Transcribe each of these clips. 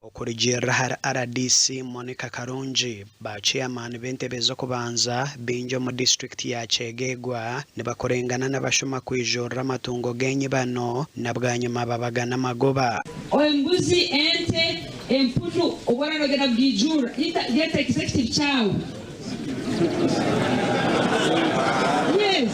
Okurugiirira ahari rdc Monica Karungi, ba ceyamaani b'entebe z'okubanza baingi omu disiturikiti ya Kyegegwa nibakorengana n'abashuma kwijurira amatungo g'enyibano na bwanyima babagana amagoba. Embuzi, ente, empunu obu oraba nogenda kugiijurra, yeta executive kyawe. Yes.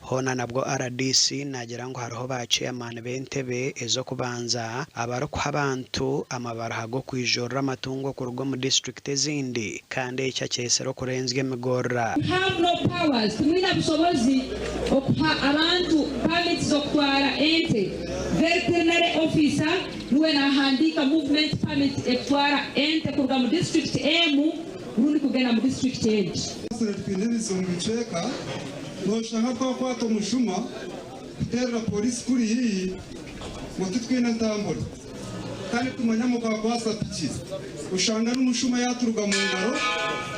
Hoona nabwo rdc naagira ngu hariho ba chairman b'entebe ez'okubanza abarikuha abantu amabaruha g'okwijurira amatungo kuruga omu disiturikiti ezindi kandi eki akyetsire okurenzya emigorora. We have no powers, timwine bushobozi okuha abantu permits z'okutwara ente. Veterinary officer niwe nahandiika movement permit ekutwara ente kuruga mu district emu rundi kugenda mu district endi. Twine ebizibu omu bicweka. Nooshanga twakwata omushuma kuteerera pooriisi kuri haihi ngu titwine ntambura kandi tumanya ngu okakwasa piki oshanga n'omushuma yaaturuga mu ngaro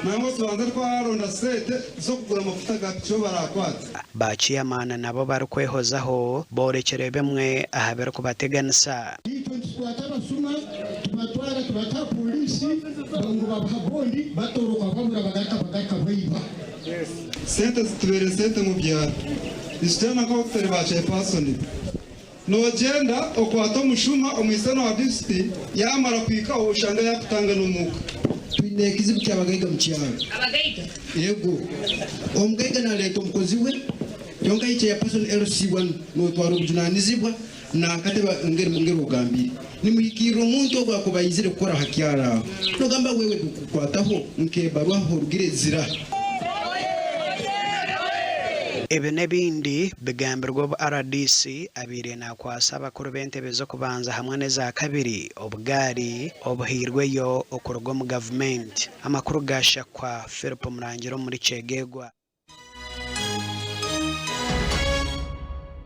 nangwa tubanze twaronda sente z'okugura amafuta ga piki ou baraakwate. Ba ceyamaani nabo barikwehozaho boorekire bimwe aha birikubateganisa. Itwe nitukwata abasuma tubatwara tubata aha pooriisi ngu babaha bondi batoroka babura bagaruka bagaruka baiba. Sente zitubeire sente omu byaro. Nitugyenda nk'oku tutari ba chairperson. Nogyenda okwata omushuma omwitsana wa disiti yamara kuhikaho oshanga yakutanga n'omuuka. Twine ekizibu ky'abagaiga mu kyaro. Abagaiga? Yego. Omugaiga naleeta omukozi we, kyonka iwe chairperson LC wanu notwara obujunanizibwa n'akatebe ngeri ogambire. Nimuhikirra omuntu ogu akuba aizire kukora ha kyaro aho. Nogamba wewe bikukwataho nk'ebarwa horugire zira. Ebi n'ebindi bigambirwe obu rdc abaire nakwasa abakuru b'entebe z'okubanza hamwe n'ezakabiri obugaari obuhairweyo okuruga omu gavumenti. Amakuru gashakwa Philip Murangira omuri Kyegegwa.